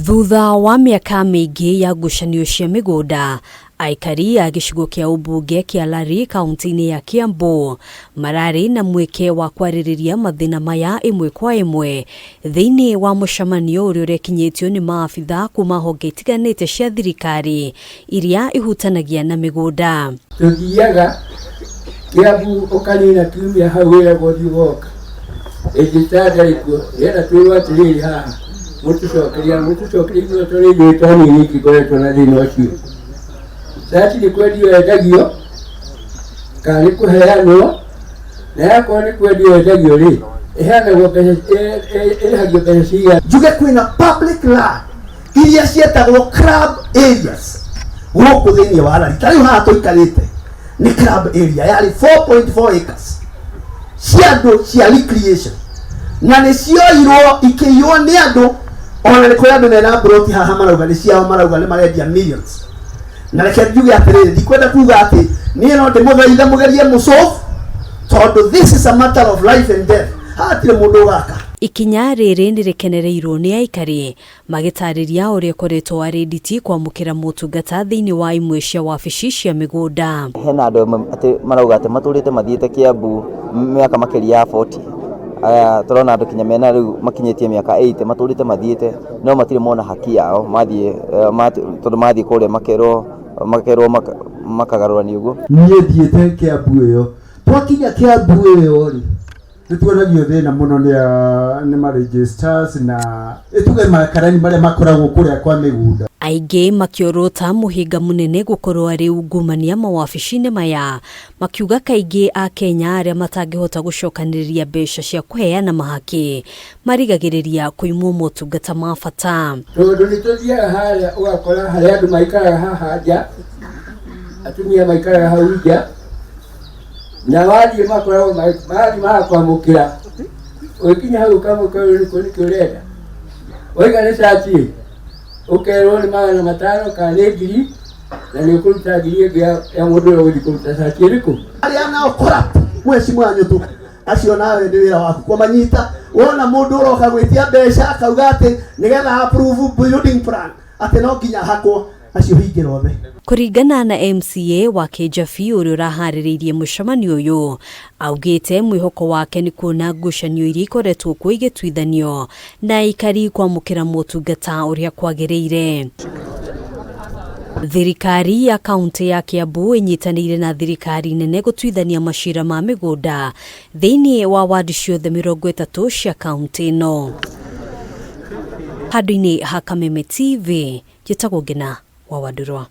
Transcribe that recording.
Thutha wa mĩaka mĩingĩ ya ngucanio cia mĩgũnda, aikari a gĩcigo kĩa ũmbunge kĩa Lari kaunti-inĩ ya Kiambu mararĩ na mweke wa kwarĩrĩria mathĩna maya ĩmwe kwa ĩmwe thĩinĩ wa mũcemanio ũrĩa ũrekinyĩtio nĩ maabitha kuma honge itiganĩte cia thirikari iria ihutanagia na mĩgũnda. Tũthiaga Kĩambu ũkanina kiumia hau wĩragwo thiĩ ũgoka. Ĩnjĩta ndarĩ kuo nĩgetha twĩrwo atĩrĩrĩ haha mũtũcokeria mũtũcokeria ithuĩ tũrĩ ithuĩ tondũ niĩ nyiki ngoretwo na thĩna ũcio. Cati nĩ kwendio yendagio kana nĩ kũheanwo na yakorwo nĩ kwendio yendagio rĩ ĩheanagwo mbeca ĩrĩhagio mbeca cigana. Njuge kwĩna public land iria cietagwo club areas gũkũ thĩinĩ wa Lari. Ta rĩu haha tũikarĩte nĩ club area yarĩ 4.4 acres cia andũ cia recreation na nĩ cioirwo ikĩiywo nĩ andũ ona nĩ kũrĩ andũ mena mburoti haha marauga nĩ ciao marauga nĩ marendia millions. Na reke njuge atĩrĩrĩ, ndikwenda kuga atĩ niĩ no ndĩmũthaithe mũgerie mũsolve tondũ this is a matter of life and death. Hatirĩ mũndũ ũgaka. Ikinya rĩrĩ nĩ rĩkenereirwo nĩ aikari magĩtarĩria ũrĩa ĩkoretwo arĩ nditi kwamũkĩra motungata thĩinĩ wa imwe cia wabici cia mĩgũnda. Hena andũ amwe atĩ marauga atĩ matũrĩte mathiĩte Kiambu mĩaka makĩria ya 40. Aya tũrona andũ kinya mena rĩu makinyĩtie mĩaka 80 matũrĩte mathiĩte no matirĩ mona haki yao mathiĩ tondũ mathiĩ kũrĩa makerwo makerwo makagarũrania ũguo. Niĩ thiĩte Kiambu ĩyo, twakinya Kiambu ĩyo rĩ, nĩ tuonagio thĩna mũno nĩ nĩ ma registers na ĩtuge makarani marĩa makoragwo kũrĩa kwa mĩgũnda. Aingĩ makĩorota mũhĩnga mũnene gũkorwo arĩ ungumania mawabici-inĩ maya, makiuga kaingĩ Akenya arĩa matangĩhota gũcokanĩrĩria mbeca cia kũheana mahaki marigagĩrĩria kũimwo motungata ma bata. Tondũ nĩ tũthiaga harĩa ũgakora harĩa andũ maikaraga haha nja, atumia maikaraga hau nja, na wathiĩ makoragwo marathiĩ magakwamũkĩra, ũgĩkinya hau ũkamũkĩra nĩkũ nĩkĩ ũrenda, waiga nĩ cati ũkerwo nĩ 500 kana nĩ 1000 na nĩ ũkũruta 1000 ĩngĩ ya mũndũ ũrĩa ũgũthiĩ kũruta cati ĩrĩkũ. Arĩa nao corrupt mheshimiwa Nyutu acio nawe nĩ wĩra waku kũmanyita. Wona mũndũ ũroka gwĩtia mbeca akauga atĩ nĩgetha approve building plan atĩ no nginya hakwo, acio hingĩra othe. Kũringana na MCA wa Kĩnjabi ũrĩa ũraharĩrĩirie mũcemanio ũyũ, augĩte mwĩhoko wake nĩ kuona ngucanio iria ikoretwo kuo igĩtuithanio na aikari kwamũkĩra motungata ũrĩa kwagĩrĩire. Thirikari ya kaunti ya Kiambu ĩnyitanĩire na thirikari nene gũtuithania macira ma mĩgũnda thĩinĩ wa wadi ciothe 30 cia kaunti ĩno. Handũ-inĩ ha Kameme TV, njĩtagwo Ngina wa Wandurwa.